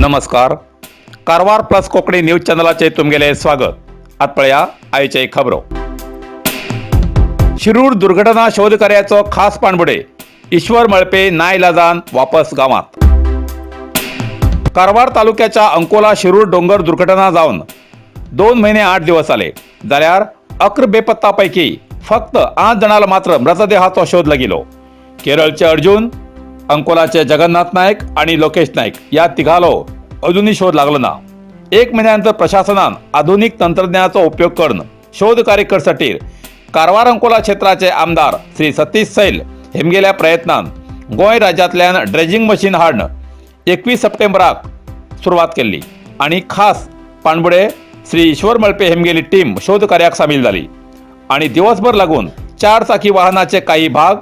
नमस्कार, Karwar plus Konkani news चॅनलाचे तुमगेले स्वागत. आत पळया आयचे खबरो. शिरूर दुर्घटना शोध कार्याचो खास पाणबुडे ईश्वर मळपे नाईलाजान वापस गावात. कारवार तालुक्याच्या अंकोला शिरूर डोंगर दुर्घटना जावन 2 महिने 8 दिवस आले जाल्यार 11 बेपत्तापैकी फक्त 8 जणांना मात्र मृतदेहाचो शोध लागिलो. केरळचे अर्जुन, अंकोलाचे जगन्नाथ नायक आणि लोकेश नाईक या तिघालो अजूनही शोध लागलो ना. एक महिन्यानंतर प्रशासनान आधुनिक तंत्रज्ञानाचो उपयोग करून शोध कार्य करसाठी कारवार अंकोला क्षेत्राचे आमदार श्री सतीश सैल हेमगेल्या प्रयत्नान गोंय राज्यांतल्यान ड्रेजिंग मशीन हाडून 21 सप्टेंबराक सुरवात केल्ली आणि खास पाणबुडे श्री ईश्वर मळपे हेमगेली टीम शोध कार्याक सामील जाली आणि दिवसभर लागून चार चाकी वाहनाचे काही भाग,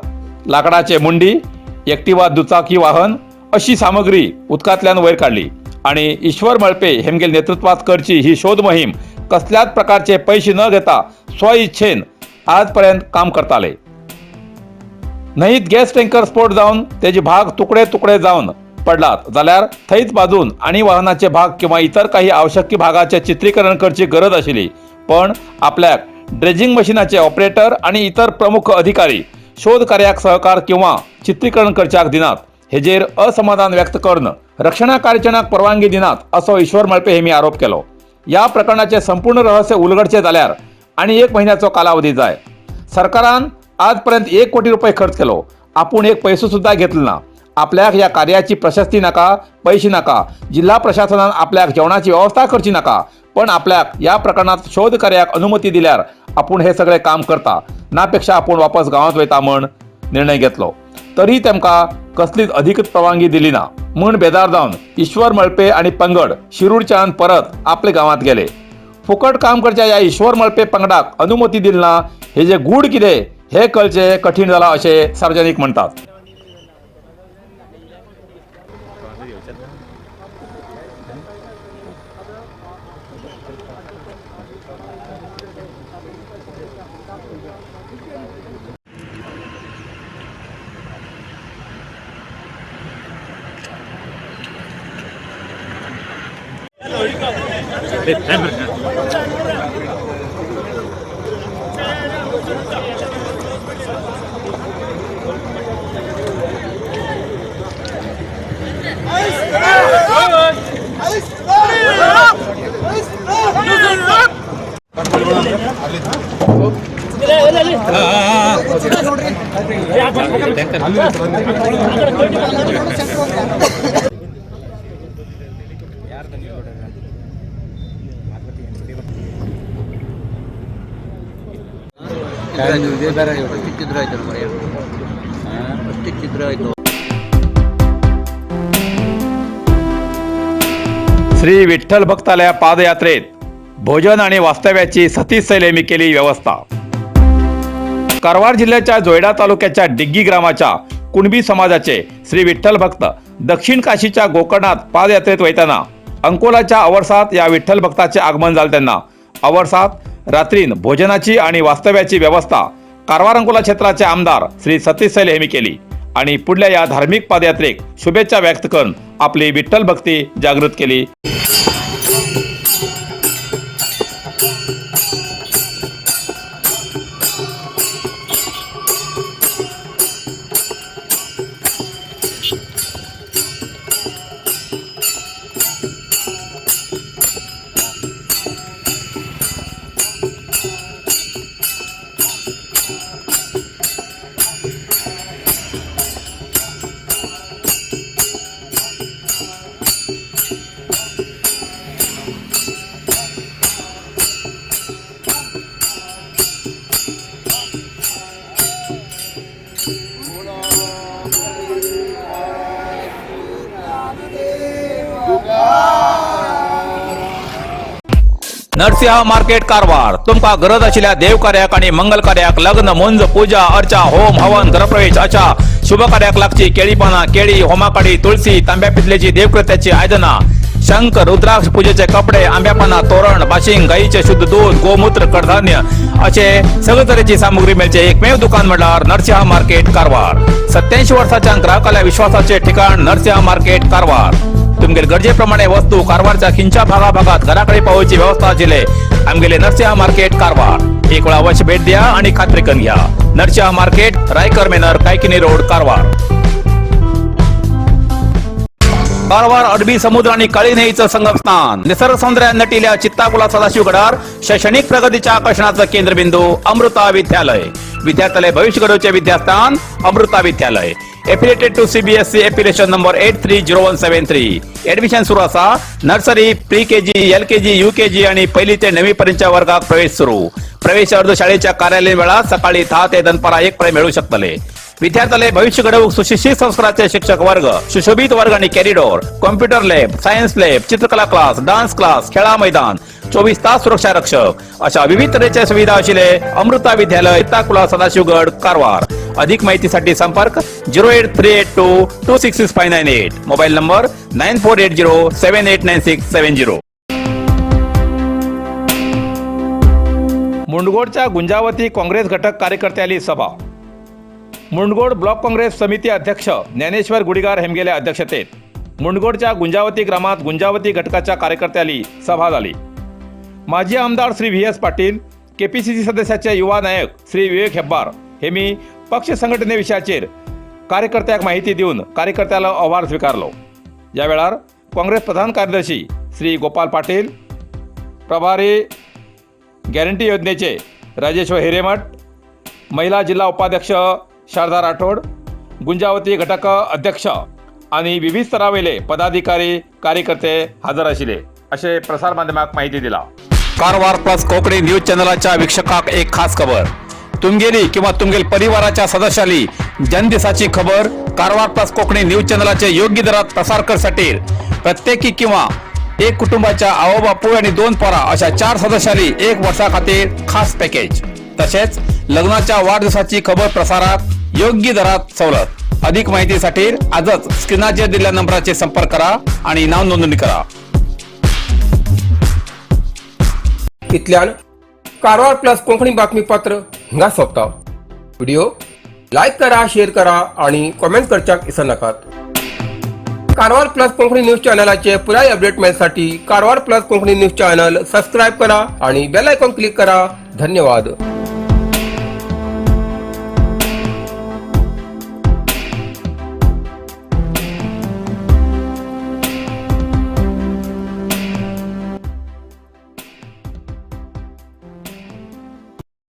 लाकडाचे मुंडी, एक्टिवा दुचाकी वाहन अशी सामग्री उदकांतल्यान वयर काडली आणि ईश्वर मळपे हेमगेल नेतृत्वात करची ही शोध मोहीम कसल्याच प्रकारचे पैसे न घेता स्वइच्छेन आजपर्यंत काम करताले. न्हंयत गॅस टँकर स्फोट जावन तेजे भाग तुकडे तुकडे जावन पडलात जाल्यार थंयच बाजून आणि वाहनाचे भाग किंवा इतर काही आवश्यक भागाचे चित्रीकरण करची गरज आशिल्ली, पण आपल्याक ड्रेजिंग मशिनाचे ऑपरेटर आणि इतर प्रमुख अधिकारी शोध कार्याक सहकार किंवा चित्रीकरण करच्याक दिनात हेजेर असमाधान व्यक्त करून रक्षणा कार्याचरणाक परवानगी दिनात असो ईश्वर मळपे हेमी आरोप केलो. या प्रकरणाचे संपूर्ण रहस्य उलगडचे जाल्यार आणि एक महिन्याचो कालावधी जाय. सरकारान आजपर्यंत 1 कोटी रुपये खर्च केलो, आपूण एक पैसो सुद्धा घेतलो ना. आपल्याक ह्या कार्याची प्रशस्ती नाका, पैसे नाका. जिल्हा प्रशासनान आपल्याक जेवणाची व्यवस्था करची नाका, पण आपल्याक या प्रकरणात शोध कार्याक अनुमती दिल्यार आपूण हे सगळे काम करता, नापेक्षा आपूण वापस गांवात वयता म्हण निर्णय घेतलो. तरी तेमकां कसलीच अधिकृत परवानगी दिली ना म्हूण बेजार जावन ईश्वर मळपे आणि पंगड शिरूरच्यान परत आपल्या गांवात गेले. फुकट काम करच्या ह्या ईश्वर मळपे पंगडाक अनुमती दिली ना हे जे गूढ कितें हे कळचें कठीण जाला अशें सार्वजनीक म्हणटात. ಚಿತ್ರ ಆಯ್ತು ಮರೆಯ ಅಷ್ಟಕ್ಕೆ ಚಿತ್ರ ಆಯ್ತು. श्री विठ्ठल भक्तालया पादयात्रेत भोजन आणि वास्तव्याची सतीश सैल यांनी केली व्यवस्था. कारवार जिल्ह्याच्या जोयडा तालुक्याच्या डिग्गी ग्रामाच्या कुणबी समाजाचे श्री विठ्ठल भक्त दक्षिण काशीच्या गोकर्णात पादयात्रेत वयताना अंकोलाच्या अवर्सात या विठ्ठल भक्ताचे आगमन झालं. त्यांना अवर्सात रात्रीन भोजनाची आणि वास्तव्याची व्यवस्था कारवार अंकोला क्षेत्राचे आमदार श्री सतीश सैल यांनी केली आणि पुढल्या या धार्मिक पादयात्रेक शुभेच्छा व्यक्त करून आपली विठ्ठल भक्ती जागृत केली. नरसिंहा मार्केट कारवार. तुमका गरज आशिल्ल्या देव कार्याक आणि मंगल कार्याक, लग्न, मुंज, पूजा अर्चा, होम हवन, गृहप्रवेश अशा शुभ कार्याक लागची केळी पाना, केळी, होमाकाडी, तुळसी, तांब्या पितलेची देवकृत्याची आयदना, शंख, रुद्राक्ष, पूजेचे कपडे, आंब्यापाना तोरण, बाशिंग, गाईचे शुद्ध दूध, गोमूत्र, कडधान्य असे सगळे तरेची सामुग्री मेळचे एकमेव दुकान म्हटल्यार नरसिंहा मार्केट कारवार. 87 वर्साच्या ग्राहकाल्या विश्वासाचे ठिकाण नरसिंहा मार्केट कारवार. तुमगेले गरजे प्रमाणे वस्तू कारवारच्या खिंच्या भागाभागात घराकडे पावोवची व्यवस्था आशिल्ले आमगेले नरसिंहा मार्केट कारवार. एक वेळा अवश्य भेट द्या आणि खात्री करून घ्या. Narasimha market, Raikar manor, Kaikini road, Karwar. Karwar अरबी समुद्र आणि काळी न्हंयेचं संगमस्थान, निसर्ग सौंदर्यात नटिल्या चित्ताकुला सदाशिवगडार शैक्षणिक प्रगतीच्या आकर्षणाचं केंद्रबिंदू अमृता विद्यालय. विद्यार्थ्यालय भविष्य घडवचे विद्यास्थान अमृता विद्यालय. Affiliated to CBSE, affiliation number 830173. Admission सुरू असा. Nursery, pre KG, LKG, UKG आणि पहिली ते नववी पर्यंतच्या वर्गात प्रवेश सुरू. प्रवेश अर्ज शाळेच्या कार्यालयीन वेळात सकाळी 10 ते दनपारा 1 पर्यंत मिळू शकतले. विद्यार्थ्याला भविष्य घडवूक सुशिक्षित संस्काराचे शिक्षक वर्ग, सुशोभित वर्ग आणि corridor, computer lab, science lab, चित्रकला क्लास, डान्स क्लास, खेळा मैदान, 24 तास सुरक्षा रक्षक अशा विविध तऱ्हेच्या सुविधा असलेले अमृता विद्यालय, ताकुला, सदाशिवगड, कारवार. अधिक माहितीसाठी संपर्क 08382266598, mobile number 9480789670. मुंडगोडच्या गुंजावती काँग्रेस घटक कार्यकर्त्याली सभा. मुंडगोड ब्लॉक काँग्रेस समिती अध्यक्ष ज्ञानेश्वर गुडीगार हेमगेले अध्यक्षतेत मुंडगोडच्या गुंजावती ग्रामात गुंजावती घटकाच्या कार्यकर्त्याली सभा झाली. माजी आमदार Shri V S Patil, KPCC सदस्याचे युवा नायक श्री विवेक हेब्बार हे मी पक्ष संघटनेविषयाचेर कार्यकर्त्याक माहिती दिवन कार्यकर्त्याला अहवाल स्वीकारलो. या वेळार काँग्रेस प्रधान कार्यदर्शी श्री गोपाल पाटील, प्रभारी गॅरंटी योजनेचे राजेश्वर हिरेमठ, महिला जिल्हा उपाध्यक्ष शारदा राठोड, गुंजावती घटक अध्यक्ष आणि विविध स्तरावयले पदाधिकारी, कार्यकर्ते हजर आशिल्ले असे प्रसार माध्यमाक माहिती दिला. कारवार प्लस कोकणी न्यूज चॅनलाच्या वीक्षकाक एक खास खबर. तुमगेली किंवा तुमगेल परिवाराच्या सदस्याली जन्मदिसाची खबर कारवार प्लस कोकणी न्यूज चॅनलाचे योग्य दरात प्रसार करसाठी प्रत्येकी किंवा एक कुटुंबाच्या आवो बापूय आणि दोन पोरा अशा चार सदस्यांनी एक वर्षा खातीर खास पॅकेज, तसेच लग्नाच्या वाढदिवसाची खबर प्रसारात योग्य दरात सवलत. अधिक माहितीसाठी आजच स्क्रीनाचेर दिलेल्या नंबराचे संपर्क करा आणि नाव नोंदणी करा. इतल्यान कारवार प्लस कोंकणी बातमीपत्र हिंगा सोंपता. व्हिडिओ लायक करा, शेअर करा आणि कॉमेंट करच्याक विसरनाकात. कारवार प्लस कोंकणी न्यूज चॅनलाचे पुराय update मेळसाठी Karwar plus Konkani news channel subscribe करा आणि बेल आयकॉन क्लिक करा. धन्यवाद.